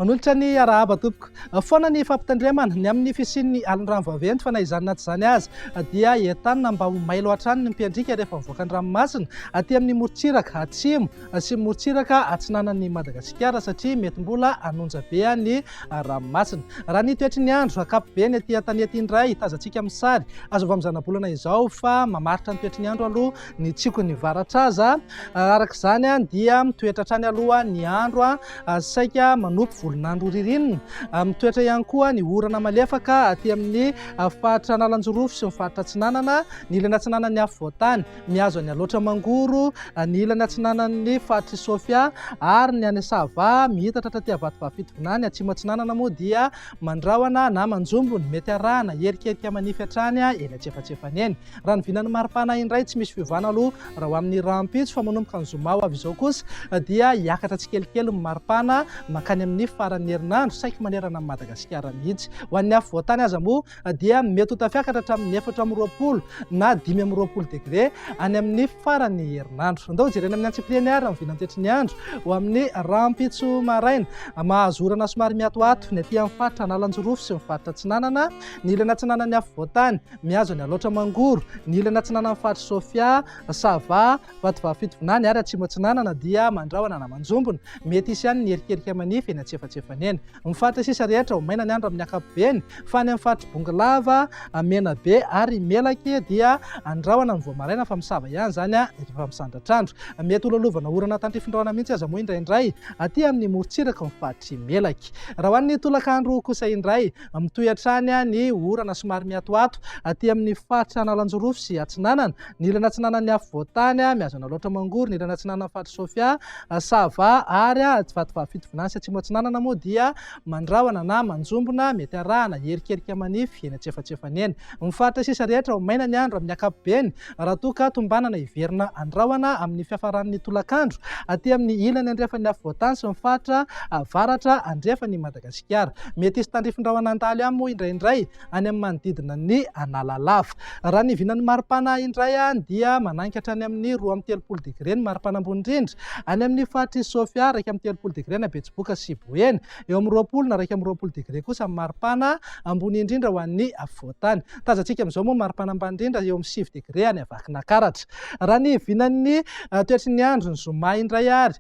Manolotra ny arahaba tompoko. Foana ny fampitandremana ny amin'ny fisian'ny alin-drano vaventy fa na izany na tsy izany aza dia entanina mba ho mailo hatrany ny mpiandriaka rehefa mivoaka ny ranomasina aty amin'ny morontsiraka atsimo sy morontsiraka atsinanan'i Madagasikara satria mety mbola hanonja be ny ranomasina. Raha ny toetry ny andro ankapobeny aty an-tanety indray tazantsika amin'ny sary azo avy amin'ny zanabolana izao fa mamaritra ny toetry ny andro aloha ny tsikon'ny varatra aza. Araka izany dia mitoetra hatrany aloha ny andro saika manopy volon'andro ririnina. Mitoetra ihany koa ny orana malefaka aty amin'ny faritra Analanjirofo sy ny faritra Atsinanana, ny ilany atsinanan'ny afovoan-tany, mihazo an'i Alaotra Mangoro, ny ilany atsinanan'ny faritr'i Sofia ary ny any Sava, miitatra hatraty Vatovavy Fitovinany, atsimo atsinanana moa dia mandrahona na manjombona, mety arahana erikerika manify hatrany eny antsefatsefany eny. Raha ny vinan'ny maripana indray tsy misy fiovana aloha raha ho amin'ny rahampitso fa manomboka ny zoma ho avy izao kosa dia hiakatra tsikelikely ny maripana mankany amin'ny faran'ny herinandro saiky manerana an'i Madagasikara mihitsy. Ho an'ny afovoan-tany aza moa dia mety ho tafiakatra hatramin'ny 24 na 25 degre any amin'ny faran'ny herinandro. Andao hojerena amin'ny antsipiriany ary ny vinantetry ny andro ho amin'ny rahampitso maraina. Mahazo orana somary miatoato ny aty amin'ny faritra Analanjirofo sy ny faritra Atsinanana, ny ilany atsinanan'ny afovoan-tany. Mihazo an'i Alaotra Mangoro, ny ilany atsinanan'ny faritr'i Sofia, Sava, Vatovavy Fitovinany ary Atsimo Atsinanana dia mandrahona na manjombona. Mety hisy ihany ny erikerika manify eny antsefatsefany eny. Ny faritra sisa rehetra ho maina ny andro amin'ny ankapobeny fa any amin'ny faritr'i Bongolava, Menabe ary Melaky dia andrahona ny vao maraina fa misava ihany izany rehefa misandratr'andro. Mety ho lalovana orana tandrifin-drahona mihitsy aza moa indraindray aty amin'ny morontsiraky ny faritr'i Melaky. Raha ho an'ny tolakandro kosa indray, Mitohy hatrany ny orana somary miatoato aty amin'ny faritra Analanjirofo sy Atsinanana, ny ilany atsinanan'ny afovoan-tany, mihazo an'Alaotra Mangoro, ny ilany atsinanan'ny faritr'i Sofia, Sava ary Vatovavy Fitovinany sy Atsimo Atsinanana moa dia mandrahona na manjombona, mety arahana erikerika manify eny antsefatsefany eny. Ny faritra sisa rehetra ho maina ny andro amin'ny ankapobeny raha toa ka tombanana hiverina andrahona amin'ny fiafaran'ny tolakandro aty amin'ny ilany andrefan'ny afovoan-tany sy ny faritra avaratra andrefan'i Madagasikara. Mety hisy tandrifin-drahona handalo ihany moa indraindray any amin'ny manodidina ny Analalava. Raha ny vinan'ny maripana indray dia manainga hatrany amin'ny 32 degre ny maripana ambony indrindra any amin'ny faritr'i Sofia, 31 degre any Betsiboka sy Boeny. Eo amin'ny 20 na 21 degre kosa ny maripana ambony indrindra ho an'ny afovoan-tany. Tazantsika amin'izao moa ny maripana ambany indrindra eo amin'ny 9 degre any Vakinankaratra. Raha ny vinan'ny toetry ny andro ny zoma indray ary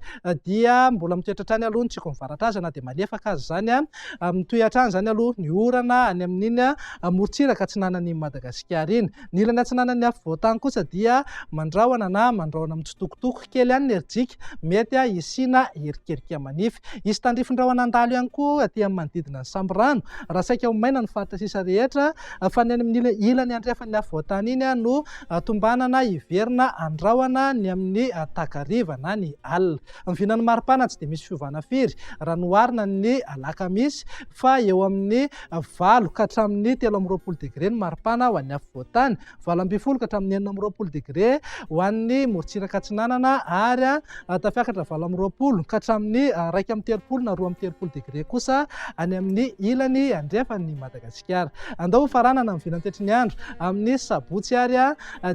dia mbola mitoetra hatrany aloha ny tsikon'ny varatra aza na dia malefaka aza izany. Mitohy hatrany izany aloha ny orana any amin'iny morontsiraka atsinanan'i Madagasikara iny. Ny ilany atsinanan'ny afovoan-tany kosa dia mandrahona na mandrahona mitsitokotoko kely ihany ny herijika, mety hisiana erikerika manify. Hisy tandrifin-drahona handalo ihany koa aty amin'ny manodidina ny Sambirano raha saika ho maina ny faritra sisa rehetra fa ny any amin'ny ilany andrefan'ny afovoan-tany iny no tombanana hiverina andrahona ny amin'ny takariva na ny alina. Ny vinan'ny maripana tsy dia misy fiovana firy raha noharina ny alakamisy fa eo amin'ny 8 ka hatramin'ny 23 degre ny maripana ho an'ny afovoan-tany, 18 ka hatramin'ny 26 degre ho an'ny morontsiraka atsinanana ary tafiakatra 28 ka hatramin'ny 31 na 32 degre kosa any amin'ny ilany andrefan'i Madagasikara. Andao hofaranana ny vinantetry ny andro amin'ny sabotsy ary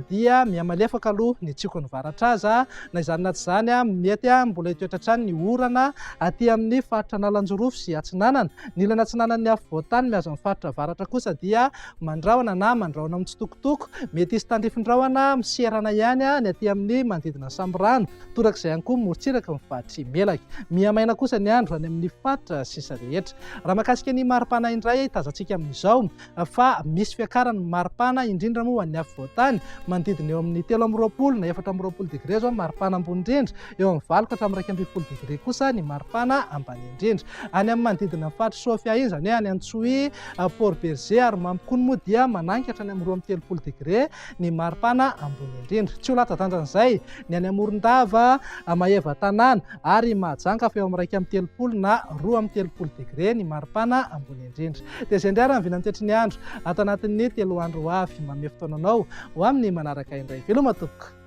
dia mihamalefaka aloha ny tsiokan'ny varatra aza. Na izany na tsy izany, mety mbola hitoetra hatrany ny orana aty amin'ny faritra Analanjirofo sy Atsinanana. Ny ilany atsinanan'ny afovoan-tany mihazo ny faritra avaratra kosa dia mandrahona na mandrahona mitsitokotoko. Mety hisy tandrifin-drahona miserana ihany ny aty amin'ny manodidina ny Sambirano. Torak'izay ihany koa ny morontsiraky ny faritr'i Melaky. Mihamaina kosa ny andro any amin'ny faritra sisa rehetra. Raha mahakasika ny maripana indray, tazantsika amin'izao fa misy fiakarany ny maripana, indrindra moa ho an'ny afovoan-tany. Manodidina eo amin'ny 23 na 24 degre izao ny maripana ambony indrindra. Eo amin'ny 8 ka hatramin'ny 11 degre kosa ny maripana ambany indrindra. Any amin'ny manodidina ny faritr'i Sofia iny, izany hoe any Antsohihy, Port Bergé ary Mampikony moa dia mananika hatrany amin'ny 32 degre ny maripana ambony indrindra. Tsy ho latsa-danjan'izay ny any Morondava, Maevatanàna ary Mahajanga fa eo amin'ny 31 na 32 degre ny maripana ambony indrindra. Dia izay indray ary ny vinantetry ny andro ato anatin'ny 3 andro ho avy. Manome fotoana anao ho amin'ny manaraka indray. Veloma tompoko.